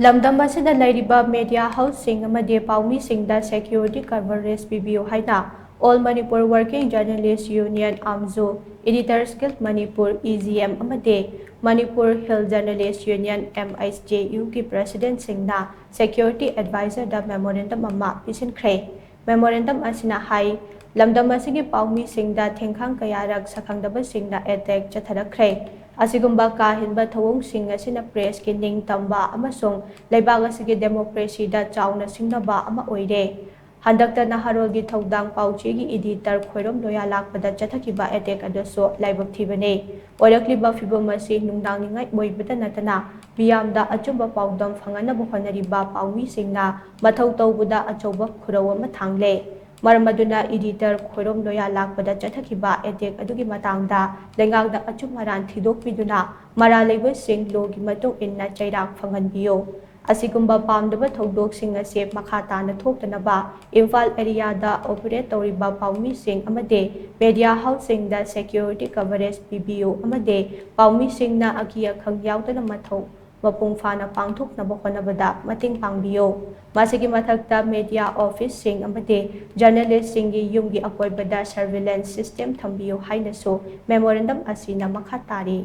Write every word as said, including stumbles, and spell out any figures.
ꯂꯝꯗꯝ ꯑꯁꯤꯗ ꯂꯩꯔꯤꯕ media houseꯁꯤꯡ ꯑꯃꯗꯤ ꯄꯥꯎꯃꯤꯁꯤꯡꯗ security coverage ꯄꯤꯕꯤꯌꯨ ꯍꯥꯏꯅ All Manipur Working Journalist Union, AMJU, Editors Guild Manipur, EGM, ꯑꯃꯗꯤ Manipur Hill Journalist Union, MHJUꯒꯤ presidentꯁꯤꯡꯅ security advisorꯗ memorandum ꯑꯃ ꯄꯤꯁꯤꯟꯈ꯭ꯔꯦ꯫ Memorandum ꯑꯁꯤꯅ ꯍꯥꯏ, ꯂꯝꯗꯝ ꯑꯁꯤꯒꯤ ꯄꯥꯎꯃꯤꯁꯤꯡꯗ ꯊꯦꯡꯈꯥꯡ ꯀꯌꯥꯔꯛ ꯁꯛꯈꯪꯗꯕꯁꯤꯡꯅ attack ꯆꯠꯊꯔꯛꯈ꯭ꯔꯦ꯫ ꯑꯁꯤꯒꯨꯝꯕ ꯀꯥ ꯍꯦꯟꯕ ꯊꯧꯑꯣꯡꯁꯤꯡ ꯑꯁꯤꯅ pressꯀꯤ ꯅꯤꯡꯇꯝꯕ ꯑꯃꯁꯨꯡ ꯂꯩꯕꯥꯛ ꯑꯁꯤꯒꯤ democracyꯗ ꯆꯥꯎꯅ ꯁꯤꯡꯅꯕ ꯑꯃ ꯑꯣꯏꯔꯦ꯫ ꯍꯟꯗꯛꯇ ꯅꯍꯥꯔꯣꯜꯒꯤ ꯊꯧꯗꯥꯡ ꯄꯥꯎꯆꯦꯒꯤ editor ꯈꯣꯏꯔꯣꯝ ꯂꯣꯌꯥ ꯂꯥꯛꯄꯗ ꯆꯠꯊꯈꯤꯕ attack ꯑꯗꯨꯁꯨ ꯂꯥꯏꯕꯛ ꯊꯤꯕꯅꯤ꯫ ꯑꯣꯏꯔꯛꯂꯤꯕ ꯐꯤꯚꯝ ꯑꯁꯤ ꯅꯨꯡꯅꯥꯡꯅꯤꯡꯉꯥꯏ ꯑꯣꯏꯕꯇ ꯅꯠꯇꯅ ꯃꯤꯌꯥꯝꯗ ꯑꯆꯨꯝꯕ ꯄꯥꯎꯗꯝ ꯐꯪꯍꯟꯅꯕ ꯍꯣꯠꯅꯔꯤꯕ ꯄꯥꯎꯃꯤꯁꯤꯡꯅ ꯃꯊꯧ ꯇꯧꯕꯗ ꯑꯆꯧꯕ ꯈꯨꯔꯧ ꯑꯃ ꯊꯥꯡꯂꯦ꯫ ꯃꯔꯝ ꯑꯗꯨꯅ editor ꯈꯣꯏꯔꯣꯝ ꯂꯣꯌꯥ ꯂꯥꯛꯄꯗ ꯆꯠꯊꯈꯤꯕ attack ꯑꯗꯨꯒꯤ ꯃꯇꯥꯡꯗ ꯂꯩꯉꯥꯛꯅ ꯑꯆꯨꯝ ꯑꯔꯥꯟ ꯊꯤꯗꯣꯛꯄꯤꯗꯨꯅ ꯃꯔꯥꯜ ꯂꯩꯕꯁꯤꯡ lawꯒꯤ ꯃꯇꯨꯡ ꯏꯟꯅ ꯆꯩꯔꯥꯛ ꯐꯪꯍꯟꯕꯤꯌꯨ꯫ ꯑꯁꯤꯒꯨꯝꯕ ꯄꯥꯝꯗꯕ ꯊꯧꯗꯣꯛꯁꯤꯡ ꯑꯁꯤ ꯃꯈꯥ ꯇꯥꯅ ꯊꯣꯛꯇꯅꯕ ꯏꯝꯐꯥꯜ areaꯗ operate ꯇꯧꯔꯤꯕ ꯄꯥꯎꯃꯤꯁꯤꯡ ꯑꯃꯗꯤ media houseꯁꯤꯡꯗ security coverage ꯄꯤꯕꯤꯌꯨ ꯑꯃꯗꯤ ꯄꯥꯎꯃꯤꯁꯤꯡꯅ ꯑꯀꯤ ꯑꯈꯪ ꯌꯥꯎꯗꯅ ꯃꯊꯧ ꯃꯄꯨꯡ ꯐꯥꯅ ꯄꯥꯡꯊꯣꯛꯅꯕ ꯍꯣꯠꯅꯕꯗ ꯃꯇꯦꯡ ꯄꯥꯡꯕꯤꯌꯨ꯫ ꯃꯁꯤꯒꯤ ꯃꯊꯛꯇ media officeꯁꯤꯡ ꯑꯃꯗꯤ journalistꯁꯤꯡꯒꯤ ꯌꯨꯝꯒꯤ ꯑꯀꯣꯏꯕꯗ surveillance system ꯊꯝꯕꯤꯌꯨ ꯍꯥꯏꯅꯁꯨ memorandum ꯑꯁꯤꯅ ꯃꯈꯥ ꯇꯥꯔꯤ꯫